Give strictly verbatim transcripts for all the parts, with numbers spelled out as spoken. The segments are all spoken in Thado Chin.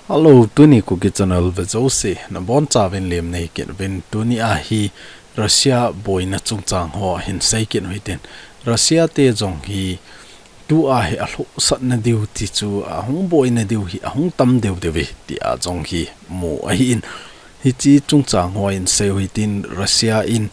Hello, tuni Kuki Channel vejouse nabonchauvin lemna neikit uvin. Tuni a hi Russia boina chungchang ho hinsei kit u hitin. Russia te jong hi tua hi alhohsatna diu tichu ahung boina diu hi ahung tam deuh deuh e tia jong hi mu ahin. Hiche chungchang ho hinsei u hitin, Russia in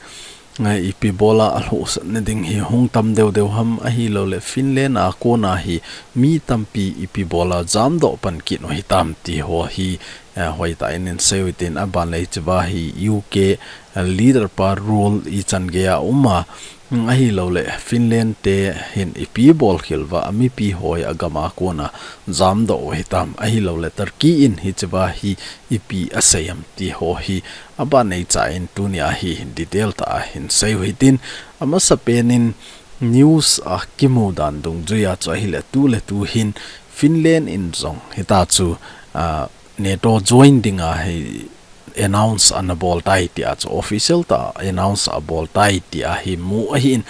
ngai ipi bola alhohsatna ding hi hung tam deuh deuh ham, ahilouleh Finland a kona hi mi tampi ipi bola jamdoh pan kit u hitam ti ho hi, eh, hoitah in hinsei u hitin. Aban le hichea hi U K, eh, leader pa rule ichan geiya um a, mm, ahilouleh Finland te hin ipi bol khel uva amipi ho hi agam a kona jamdoh u hitam, ahilouleh Turkey in hichea hi ipi asei ham ti ho hi aban neocha in tuni a hi detail tah a hinsei u hitin. Amasapen in news a kimu dan dungjuiya chu ahile tuletu hin Finland in jong hitachu, ah, NATO join dinga hi announce ana bol tai tia chu official tah a announce abol tai tia hi mu ahin.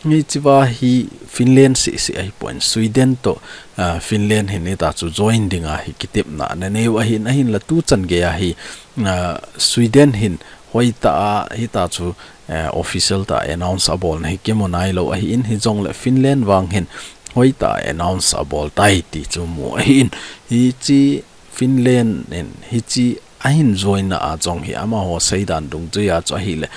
Hichea hi Finland seh seh ahipon Sweden toh, ah, Finland hin hitachu join dinga hi kitepna ana nei u ahin, ahinla tuchan geiya hi, ah, Sweden hin hoitah a hitachu, eh, official tah a announce abolna hi kimu nailou ahin, hijongleh Finland vang hin hoitah a announce abol tai ti chu mu ahin. Hiche Finland in hiche ahin join na a jong hi amaho seidan dungjuiya chu ahile,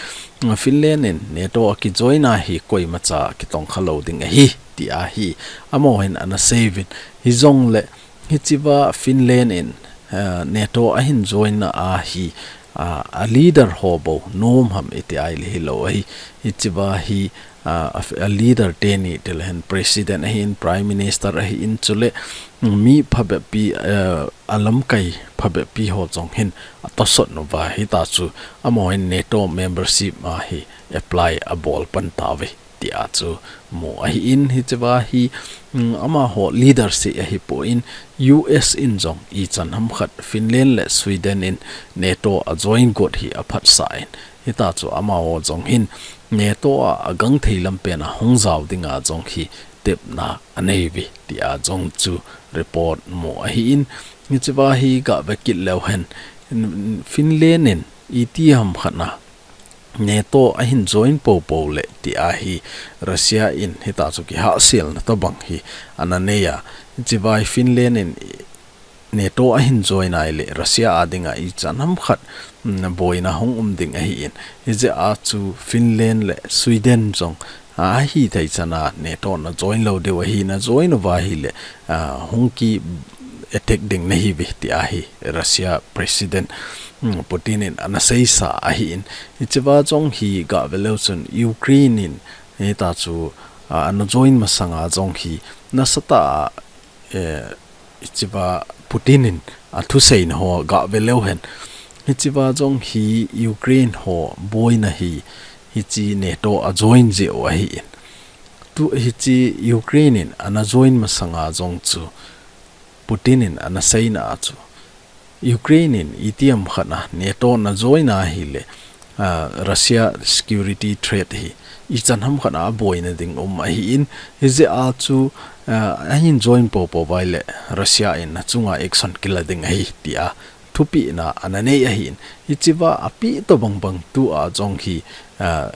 Finland in NATO a kijoin a hi koimacha kitongkha lou ding ahi tia hi amaho hin ana sei uvin. Hijongleh hichea Finland in, eh, NATO ahin join na a hi, ah, a leader ho bou nom ham iti ahile hilou ahi. Hichea hi, ah, a, a leader teni tilehen president ahin, prime minister ahin, chule mi phabep pi, eh, alamkai phabep pi ho jong hin atosot uva hitachu amaho hin NATO membership a hi apply abol pan tauve tia chu mu ahin. Hichea hi, mm, amaho leader seh ahipon U S in jong ichan hamkhat Finland le Sweden in NATO a join got hi aphatsah in, hitachu amaho jong hin NATO a agangthei lampen a hung jao dinga jong hi tepna anei uve tia jong chu report mu ahin. Hichea hi gave kit leuhen, Finland in iti hamkhat a NATO ahin join poupou le tia hi Russia in hitachu kihahselna tobang hi ana nei a. Hichea hi Finland in NATO ahin join ahile Russia a dinga ichan hamkhat, mm, boina hung um ding ahin. Hijeh a chu Finland le Sweden jong, ah, ahithei chan a NATO na join lou diu ahi, na join uva ahile, ah, hung ki attack ding nahiuve tia hi Russia president, mm, Putin in ana seisa ahin. Hichea jong hi gave leu chun Ukraine in hitachu, ah, ana join masanga jong hi nasatah a, eh, hichea Putin in athuseina ho gave leuhen, hichea jong hi Ukraine ho boina hi hiche NATO a join jeh u ahin. Tu hiche Ukraine in ana join masanga jong chu Putin in ana seina a chu Ukraine in iti hamkhat a NATO na join ahile, ah, Russia security threat hi ichan hamkhat a boina ding um ahin, hijeh a chu, ah, ahin join poupou uva ahile Russia in achunga action kila ding ahi tia thupehna ana nei ahin. Hichea apeh tobang bang tua jong hi, ah,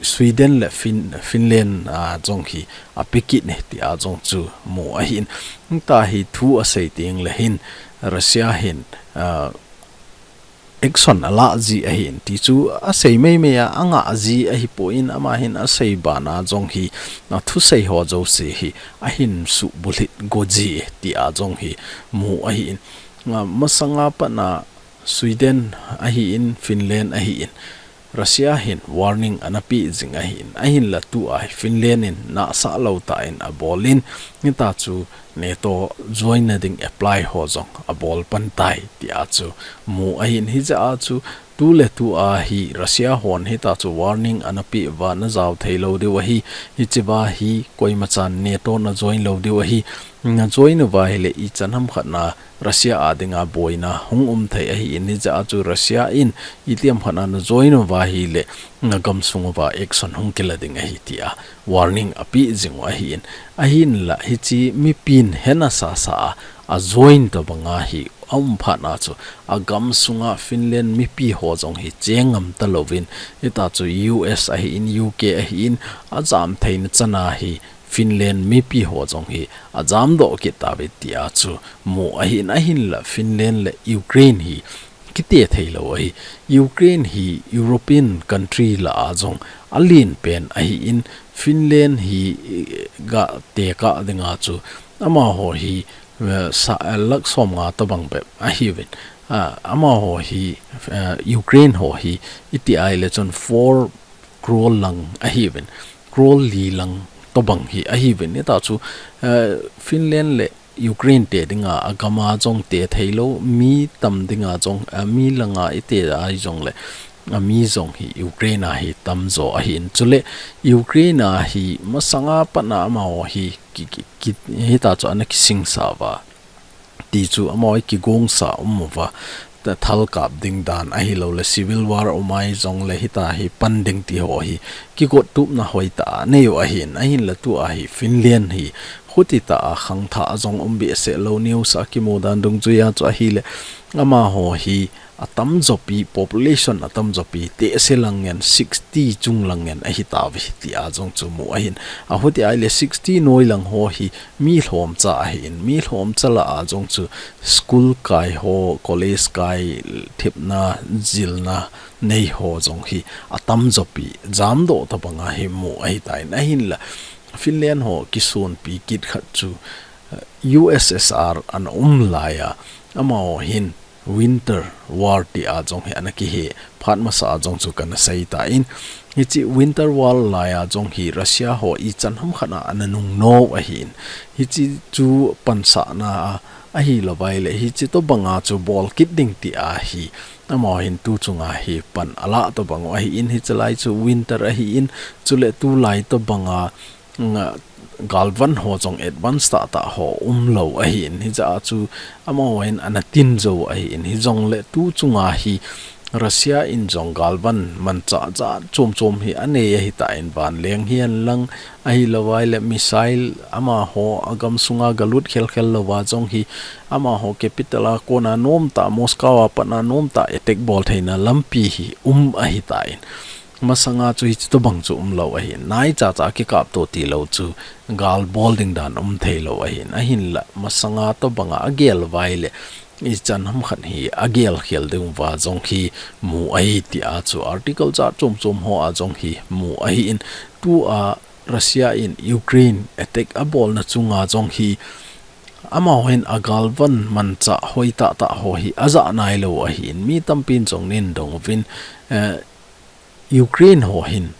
Sweden le Fin-, Finland a jong hi ape kit e tia jong chu mu ahin. Hita hi thu asei tengle hin Russia hin, ah, action alah ji ahin ti chu asei meimei a, angah ji ahipon, ama hin asei bana jong hi, ah, thusei ho jouse hi ahin subulhit go ji tia jong hi mu ahin. Ah, masanga pat a Sweden ahin, Finland ahin, Russia hin warning ana pe jing ahin, ahinla tua hi Finland in nahsah lou tah in abol in, hitachu NATO join na ding apply ho jong abol pan tai tia chu mu ahin. Hijeh a chu tuletu a hi Russia hon hitachu warning ana pe uva na jao thei lou diu ahi, hichea hi koimachan NATO na join lou diu ahi, na join uva ahile ichan hamkhat a Russia a dinga boina hung um thei ahin, hijeh a chu Russia in iti hamkhat a na join uva ahile na gamsung uva action hung kila ding ahi tia warning ape jing u ahin. Ahinla hiche mipin hena sasa a a join tabanga hi a um phat a chu, a gam sunga Finland mipi ho jong hi cheng ngam ta louvin, hita chu U S ahin, U K ahin, a jam theina chana hi Finland mipi ho jong hi a jamdoh kit tauve tia chu mu ahin, ahinla Finland le Ukraine hi kite thei lou ahi. Ukraine hi European country lah a jong a len pen ahin, Finland hi, eh, ga tekah dinga chu amaho hi, eh, sa, eh, lakh somnga tobang bep ahiuvin. Ah, amaho hi, eh, Ukraine ho hi iti ahile chun four crore lang ahiuvin. Crore li lang tobang hi ahiuvin. Hita chu, eh, Finland le Ukraine te dinga a gama jong te thei lou, mi tam dinga jong, a mi langa i te ahi jongle, a mi jong hi Ukraine a hi tamjo ahin. Chule Ukraine a hi masanga pat a amaho hi ki, ki, ki, hita chu ana kisingsa uva. Ti chu amaho hi kigongsa um uva. Ta thal kap ding dan ahilou le civil war um ahi jongle hita hi pan ding ti ho hi kigot tupna hoitah a nei u ahin, ahinla tua hi Finland hi hutitah a khangthah a jong um behseh lou news a kimu dan dungjuia chu ahile amaho hi a tamjopi population a tamjopi tehse lang ngen sixty chung lang ngen ahi tauve tia jong chu mu ahin. A huti ahile sixty noi lang ho hi mi lhomcha ahin, mi lhomcha lah a jong chu school kai ho, college kai, thepna, jilna nei ho jong hi a tamjopi jamdoh tabanga hi mu ahitan, ahinla Finland ho kisonpi kit khat chu, eh, U S S R ana um laiya, amaho hin Winter War tia jong hi ana kihe, phat masa a jong chu kana seitan, hiche Winter War laiya jong hi Russia ho ichan hamkhat a ana nungnop ahin, hiche chu pansahna a, ahilou vaile hiche tobanga chu bol kit ding tia hi amaho hin tu chunga hi pan alah tobang u ahin, hiche lai chu winter ahin, chule tulai tobanga, nga, galvan ho jong advance tahtah ho umlou ahin, hijeh a chu amaho hin ana tin jou ahin, hijongle tu chunga hi Russia in jong galvan manchah jat chom chom hi anei ahitan, vanleng hihen lang ahilou vaile missile amaho a gam sunga galut khel khel louva jong hi amaho capital a kona nomtah Moscow a pat a nomtah attack bol theina lampi hi um ahitan. Masanga chu hiche tobang chu umlou ahin, nai chacha kikapto tilou chu gal bol ding dan um theilou ahin, ahinla masanga tobanga agel vaile ichan hamkhat hi agel khel ding uva jong hi mu ahi tia chu article jat chom chom hoa jong hi mu ahin, tua Russia in Ukraine attack abolna chunga jong hi amaho hin agalvan manchah hoitah tah ho hi ajah nailou ahin, mi tampin jong neidong uvin, eh, Ukraine ho hin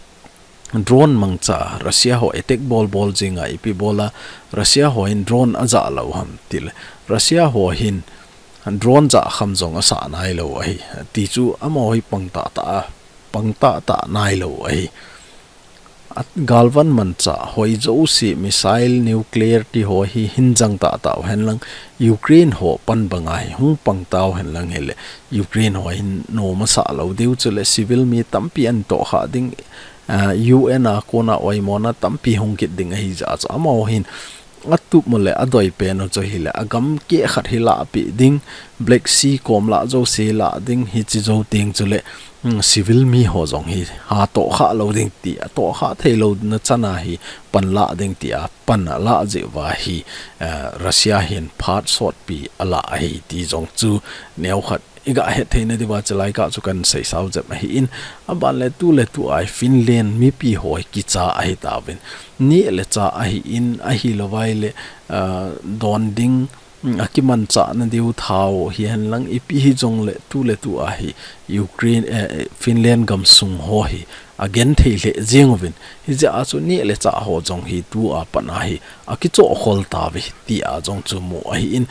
drone mangcha, Russia ho attack bol bol jinga ipi bola Russia ho hin drone ajah lou ham tile, Russia ho hin drone jah kham jong asah nailou ahi, ti chu amaho hi pang tahtah a, pang tahtah nailou ahi. Agalvan manchah hoi jouse, missile, nuclear ti ho hi hin jang tahtah uhen lang, Ukraine ho pan banga hi hung pang tauhen lang hile Ukraine ho hin nom asah lou diu, chule civil mi tampi ana tohkhah ding, ah, U N a kona oimona tampi hung kit ding ahijeh a chu amaho hin atup mu le adoi pen u chu hile agam keh khat hi lahpeh ding, Black Sea kom lah jouse lah ding, hiche jou teng chule, hmm, civil mi ho jong hi ha tohkhah lou ding tia, tohkhah theilouna chana hi pan lah ding tia pan alah jeh uva hi, eh, Russia hin phat sotpi alah ahi ti jong chu neokhat iga het theina diuva chelai kah chu kahin seisao jep ahin, aban le tu le tu a hi Finland mipi ho hi kicha ahitauvin, neh le chah ahin, ahilou vaile, ah, don ding, mm, akimanchahna diu thao hihen lang ipi hijongle tu le tu a hi Ukraine, eh, eh, Finland gamsung ho hi agenthei lheh jeng uvin, hijeh a chu neh le chah ho jong hi tua pat a hi akichoh khol tauve tia jong chu mu ahin,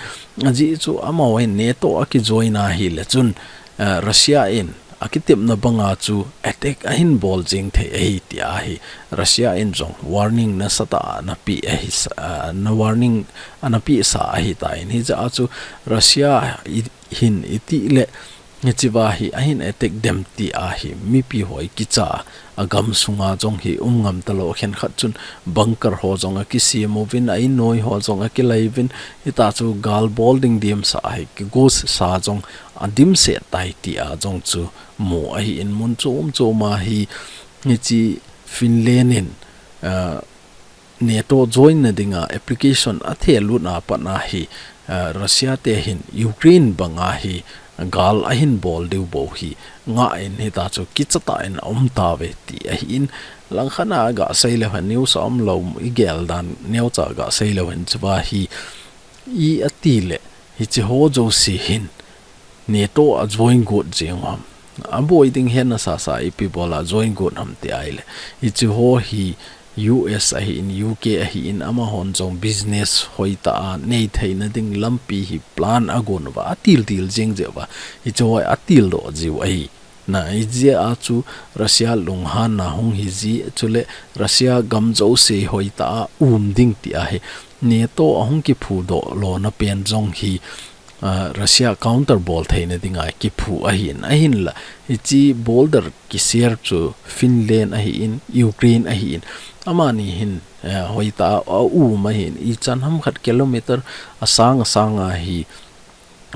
ajeh chu amaho hin NATO akijoin ahile chun, eh, Russia in akitepna banga chu attack ahin bol jeng thei ahi tia hi Russia in jong warning nasatah a anapeh ahi sa, ah, na warning anapeh sa ahitan, hijeh a chu Russia i, hin itile Hichea hi ahin attack dem tia hi mipi ho kicha a, agam sunga jong hi um ngam talou, khenkhat chun bunker ho jong akisem uvin, a innoi ho jong akilai uvin, hitachu gal bol ding dimsa hi kigosesa jong adimset tai tia jong chu mu ahin, mun chom choma hi, hiche Finland in, ah, NATO join na dinga application athehlut na pat na hi, ah, Russia te hin Ukraine banga hi gal ahin bol diu bou hi ngah in, hitachu kicha tah in aum tauve ti ahin, langkhat a gasei leu hen, news a umlou igel dan neocha gasei leu hen, hichea hi i ati le, hiche ho jouse hin NATO ajoin got jeng u ham, aboi ding hetna sasa ipi bola join got ham ti ahile, hiche ho hi U S ahin, U K ahin, amahon jong business hoitah a nei theina ding lampi hi plan agon uva, atil til jeng jeh uva, hiche ho atil doh jiu ahi. Na, hijeh a chu Russia lunghanna hung hi ji, chule Russia gam jouse hoitah a um ding tia hi NATO ahung kiphudoh lona pen jong hi, ah, Russia counter bol theina dinga kiphu ahin, ahinla hiche border kishare chu Finland ahin, Ukraine ahin, amani hin, eh, hoitah a aum ahin, ichan ham khat kilometer asang asang a hi,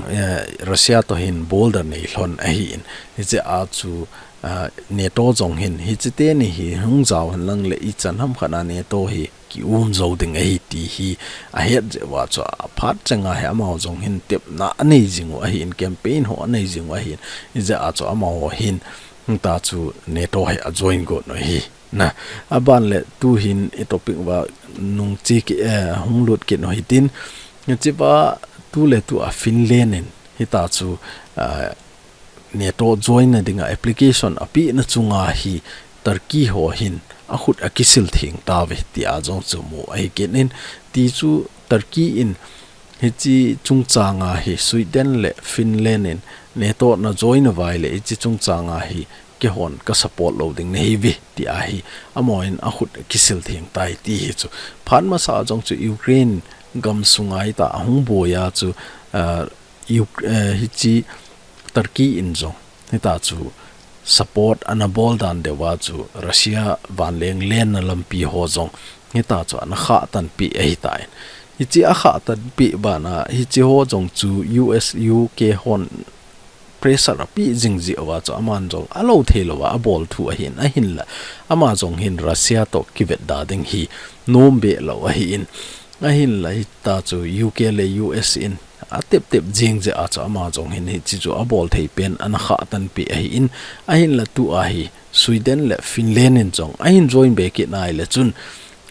eh, Russia to hin border nei lhon ahin, hichea chu, ah, NATO jong hin hiche teni hi hung jao hen lang le ichan ham khat a NATO hi kium jou ding ahi ti hi ahet jeh uva chu aphat chenga hi amaho jong hin tepna anei jing u ahin, campaign ho anei jing u ahin, hijeh a chu amaho hin hitachu NATO hi ajoin got u ahi. Na, aban le tuhin i topic uva nung cheki, eh, hung lut kit u hitin, hichea tuletua Finland in hitachu, ah, NATO join na dinga application apehna chunga hi Turkey ho hin akhut akisil theng tauve tia jong chu mu ahi kit in, tichu Turkey in hiche chungchanga hi Sweden le Finland in NATO na join uva ahile hiche chungchanga hi keihon ka support lou ding nahiuve tia hi amahon akhut kisil theng tai ti hi chu. Phat masa jong chu Ukraine gam sunga hita ahung boi a chu, ah, Uk-, eh, hiche Turkey in jong hitachu support ana bol dan deuva chu Russia vanleng lenna lampi ho jong hitachu ana khahtanpeh ahitan. Hiche akhahtanpeh bana hiche ho jong chu U S, U K hon pressure apeh jing jeh uva chu aman jong alou thei louva abol thu ahin, ahinla ama jong hin Russia to kivetda ding hi nom be lou ahin, ahinla hitachu U K le U S in atep tep jing jeh a chu ama jong hin hiche chu abol thei pen ana khahtanpeh ahin, ahinla tua hi Sweden le Finland in jong ahin join be kit nai le chun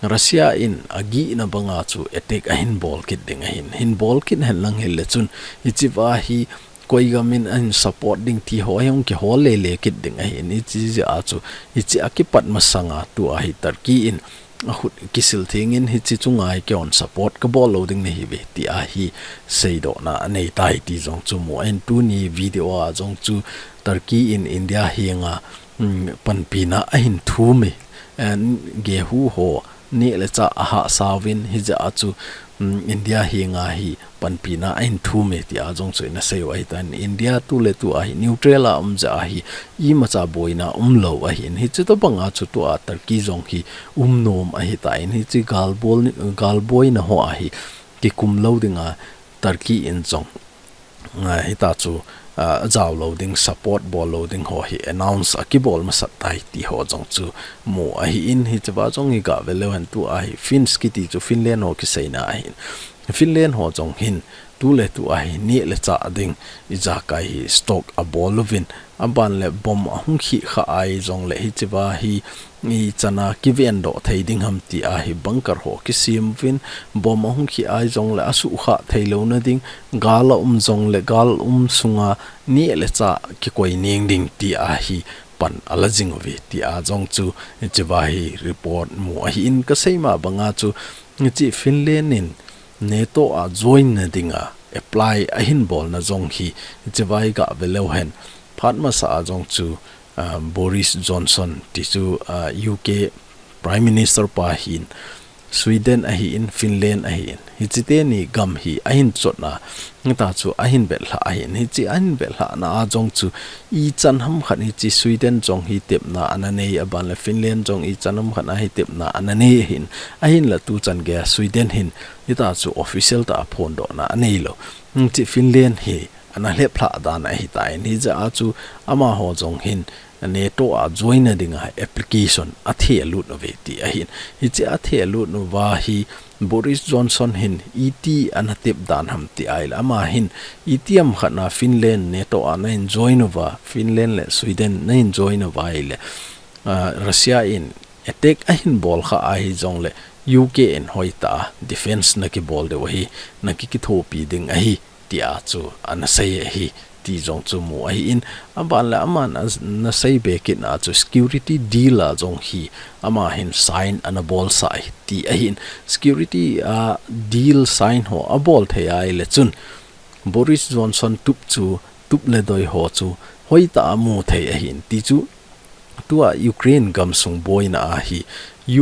Russia in agihna banga chu attack ahin bol kit ding ahin, hin bol kit hen lang hile chun hichea hi koi gam in ahin support ding ti ho hi hung kihol lele kit ding ahin, hiche jeh a chu hiche akipat masanga tua hi Turkey in akhut kisil theng in hiche chunga hi keihon support kabol lou ding nahiuve tia hi seidohna anei tai ti jong chu mu ahin, tuni video a jong chu Turkey in India henga, um, panpina ahin thum e, eh, gehu ho neh le chah ahahsa uvin, hijeh a chu, um, India henga hi panpina ahin thum e tia jong chu ina sei u ahitan, India tuletua hi neutral a um jeh a hi imacha boina umlou ahin, hiche tobanga chu tua Turkey jong hi um nom ahitan, hiche gal bol ni, gal boina ho a hi kikum lou dinga Turkey in jong, ah, hitachu, ah, ajao lou ding, support bol lou ding ho hi announce akibol masat tai ti ho jong chu mu ahin, hichea jong iga ve leu hen tua hi Finns kiti chu Finland ho kiseina ahin, Finland ho jong hin tuletua hi neh le chah ding ijakai hi stock abol uvin, aban le bomb ahung khih kha ai jongle hichea hi ichana kivendoh thei ding ham tia hi bunker ho kisem uvin, bomb ahung khih ai jongle asuhkhah thei louna ding, gal aum jongle gal um sunga neh le chah kikoi neng ding tia hi pan ala jing uve tia jong chu hichea hi report mu ahin, kasei ma banga chu hiche Finland in NATO a join na dinga apply ahin bolna jong hi hichea iga ve leu hen, phat masa a jong chu, ah, Boris Johnson ti chu, ah, U K Prime Minister pa hin Sweden ahin, Finland ahin. Hichi teni gam hi ahin chotna, hita chu ahin vetlha ahin. Hichi ahin vetlhahna a jong chu ichan hamkhat hichi Sweden jong hi tepna ana nei, aban le Finland jong ichan hamkhat a hi tepna ana nei ahin. Ahinla tuchan geiya Sweden hin hita chu official tah a phondohna anei lou. Hichi Finland hi ana lheplhah dan ahitan, hijeh a chu amaho jong hin NATO a join na dinga application athehlut uve ti ahin. Hichi athehlut uva hi Boris Johnson hin iti ana tep dan ham ti ahile, ama hin iti ham khat na Finland NATO a nahin join uva, Finland le Sweden nahin join uva ahile, ah, Russia in attack ahin bol kha ahi jongle U K in hoitah a defense nakibol diu ahi, nakikithopi ding ahi, tia chu ana sei ahi, ti jong chu mu ahin, aban le aman ana sei be kitna chu security deal a jong hi ama hin sign ana bolsah ahi, ti ahin. Security, ah, deal sign ho abol thei ahile chun Boris Johnson tup chu, tup le doi ho chu hoitah a mu thei ahin, ti chu tua Ukraine gamsung boina a hi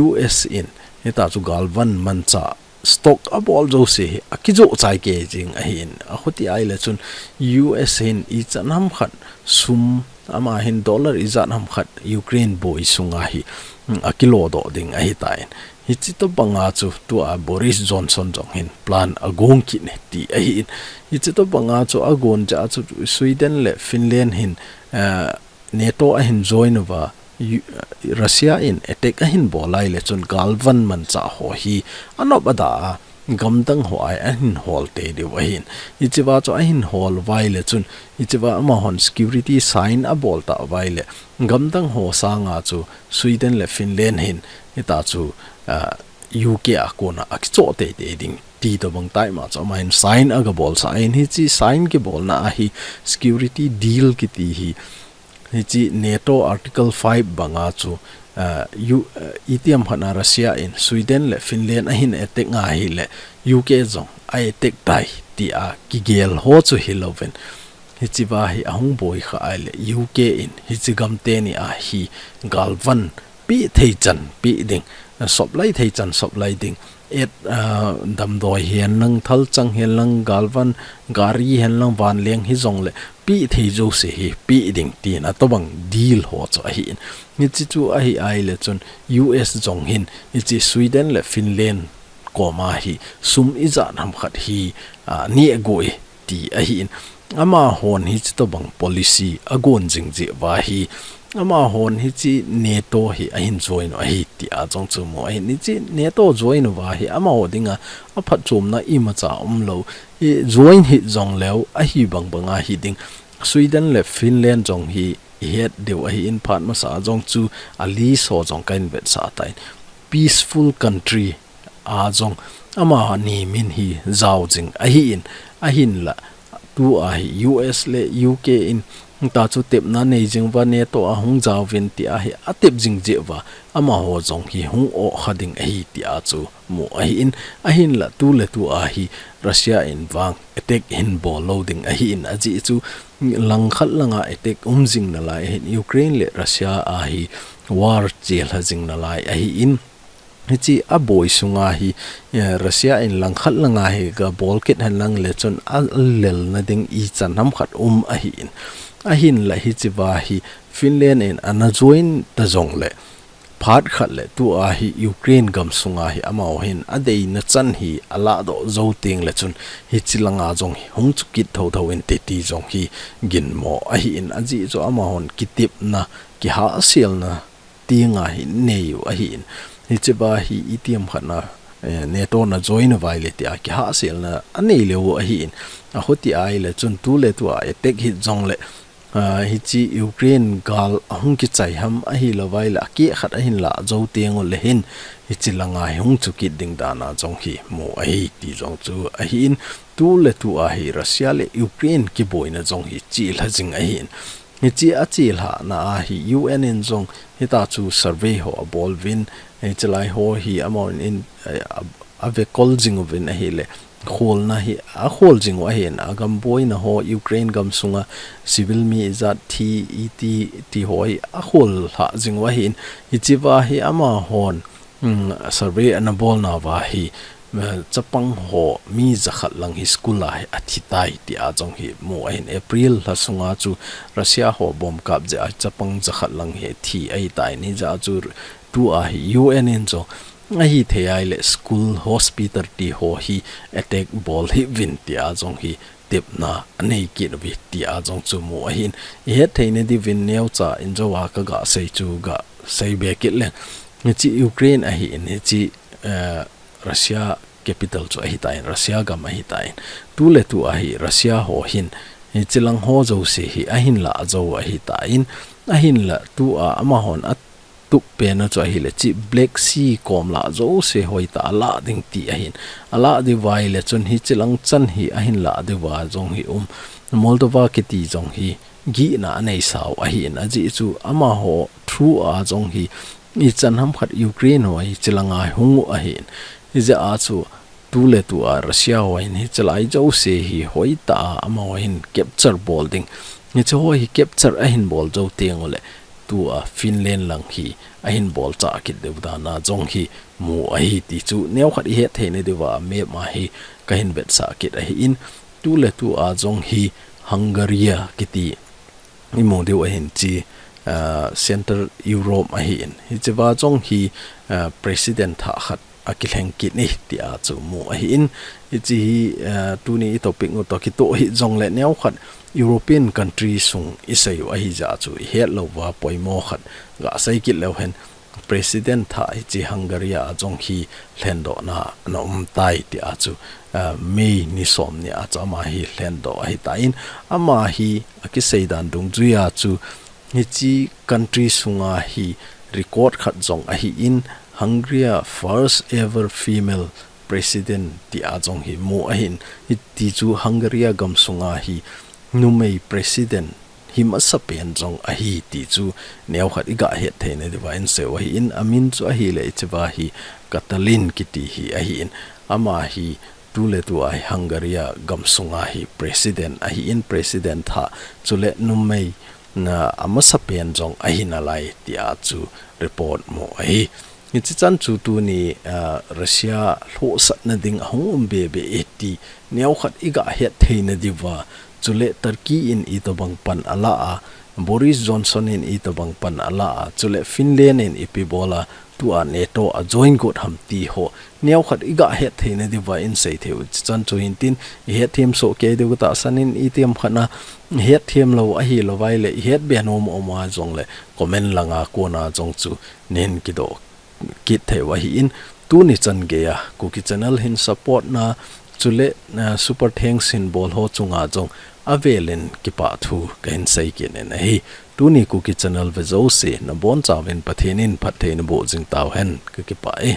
U S in hita chu galvan manchah stock abol jouse hi akijoh chai kei jing ahin. Achuti ahile chun U S hin ichan hamkhat sum, ama hin dollar ijat hamkhat Ukraine boi sunga hi, mm, akilodoh ding ahitan. Hichi tobanga chu tua Boris Johnson jong hin plan agong kit e ti ahin. Hichi tobanga chu agon jeh a chu Sweden le Finland hin, eh, NATO ahin join uva, U-, Russia in attack ahin bol ahile chun galvan manchah ho hi anop ada a gamdang ho a ahin hol tei diu ahin. Hichiva chu ahin hol uva ahile chun, hichiva amahon security sign abol tauva ahile, gamdang ho sanga chu Sweden le Finland hin hita chu, ah, U K a kona akichoh teitei ding ti tobang tah ima chu ama hin sign agabolsah ahin. Hichi sign kibolna a hi security deal kiti hi, hichi NATO Article five banga chu, ah, U-, ah, iti ham khat na Russia in Sweden le Finland ahin attack nga ahile U K jong a attack tai tia kigel ho chu hilouvin, hichiva hi ahung boi kha ahile U K in hichi gam teni a hi galvan peh thei chan peh ding, soplai thei chan soplai ding, et, ah, damdoi hihen lang, thalchang hihen lang, galvan, gari hihen lang, vanleng hijongle peh thei jouse hi peh ding tina tobang deal ho chu ahin. Hichi chu ahi ahile chun U S jong hin hichi Sweden le Finland koma hi sum ijat hamkhat hi, ah, neh go e ti ahin. Amahon hichi tobang policy agon jing jeh uva hi, amahon hichi NATO hi ahin join u ahi tia jong chu mu ahin. Hichi NATO join uva hi amaho dinga aphatchomna imacha umlou. I join hih jongleu ahi bangbanga hiding. Sweden le Finland jong hi ihet diu ahin, phat masa a jong chu a list ho jong kahin vetsah tan. Peaceful country a jong amani min hi jao jing ahin, ahinla tua hi U S le U K in hita chu tepna nei jing uva NATO a hung jaovin tia hi atep jing jeh uva amaho jong hi hung oh kha ding ahi tia chu mu ahin, ahinla tu le tu a hi Russia in vang attack hin bol lou ding ahin, ajeh chu langkhat langa attack um jing nalai ahin, Ukraine le Russia a hi war chelha jing nalai ahin, hichi aboi sunga hi, eh, Russia in langkhat langa hi gabol kit henlang le chun alelna ding ichan hamkhat um ahin, ahinla hichiva hi Finland in ana join ta jongle phat khat le tua hi Ukraine gamsunga hi amaho hin adeina chan hi alahdoh jou tengle chun hichi langa jong hi hung chukit thotho inte ti jong hi ginmo ahin, ajeh chu amahon kitepna, kihahselna tinga hi nei u ahin. Hichiva hi iti ham khat na, eh, NATO na join uva ahile tia kihahselna anei leu ahin. Achuti ahile chun tu le tu a attack hih jongle, ah, hichi Ukraine gal ahung kichai ham ahilouva ahile akeh khat ahin lah jou tengule hin hichi langa hi hung chukit ding dana jong hi mu ahi ti jong chu ahin. Tu le tu a hi Russia le Ukraine kiboina jong hi chelha jing ahin. Hichi achelhahna a hi U N in jong hita chu survey ho abol uvin, hichi lai ho hi amahon in, eh, a, avekol jing uvin ahile, kholna hi akhol jing u ahin, agam boina ho Ukraine gamsunga civil mi ijat thi iti ti ho hi akhollhah jing u ahin, hichiva hi amahon um, survey ana bolna uva hi, uh, chapang ho mi jakhat lang hi school a hi athi tai tia jong hi mu ahin. April lha sunga chu Russia ho bomb kap jeh a chapang jakhat lang hi thi ahitai. Hijeh a chu tua hi U N in jong ahithei ahile school, hospital ti ho hi attack bol hih uvin tia jong hi tepna anei kit uve tia jong chu mu ahin. Ihet theina diuvin neocha in jouva kaga sei chu ga sei be kit leng. Hiche Ukraine ahin, hiche, eh, Russia capital chu ahitan, Russia gam ahitan. Tuletu a hi Russia ho hin hiche lang ho jouse hi ahin lah jou ahitan, ahinla tua amahon a tup pen u chu ahile hiche Black Sea kom lah jouse hoitah a lah ding ti ahin. Alah diu ahile chun hiche lang chan hi ahin lah diuva jong hi um. Moldova kiti jong hi gihna anei sau ahin, ajeh chu amaho through a jong hi ichan ham khat Ukraine ho hiche langa hung u ahin. Hijeh a chu tuletu a Russia ho hin hiche lai jouse hi hoitah a amaho hin capture bol ding. Hiche ho hi capture ahin bol jou teng uleh tua Finland lang hi ahin bolchah kit diu dan a jong hi mu ahi ti chu neokhat ihet theina diuva map a hi kahin vetsah kit ahin. Tuletu a jong hi Hungary kiti imu diu ahin, hiche, ah, Central Europe ahin. Hichea jong hi, ah, president thah khat akilheng kit e tia chu mu ahin. Hiche hi, ah, tuni i topic u toh kitoh hih jongleh neokhat European country sung isei u ahijeh a chu ihet louva poimo khat ga sei kit leu hen. President thah hiche Hungary a jong hi lhendohna ana um tai tia chu, ah, May ni som ni a chu ama hi lhendoh ahitan, ama hi akisei dan dungjui a chu hiche country sunga hi record khat jong ahin, Hungary a first ever female president tia jong hi mu ahin. Hiti chu Hungary a gam sunga hi numei president hi masapen jong ahi ti chu neokhat iga het theina diuva insei u ahin, amin chu ahileh hichea hi Katalin kiti hi ahin. Ama hi tuletu a hi Hungary a gam sunga hi president ahin, president thah chule numei na amasapen jong ahi nalai tia chu report mu ahi. Hiche chan chu tuni, ah, Russia lhohsahna ding ahung um bebe e ti neokhat iga het theina diuva, chule Turkey in itobang pan alah a, Boris Johnson in itobang pan alah a, chule Finland in ipi bol a, tua NATO a join got ham ti ho neokhat iga het theina diuva insei thei u. Hiche chan chu hintin ihet them soh kei diu tahsan in, itiham khat na ihet them lou ahilou vaileh ihet be nom um a jongleh comment langa kona jong chu nahin kidoh kit thei u ahin, tuni chan geiya Kuki channel hin support na, chule, ah, super thanks hin bol ho chunga jong avelin kipah thu kahin sei kit in ahi. Tuni Kuki channel ve jouse nabonchauvin Pathen in phatthei naboh jing tauhen, kakipah e.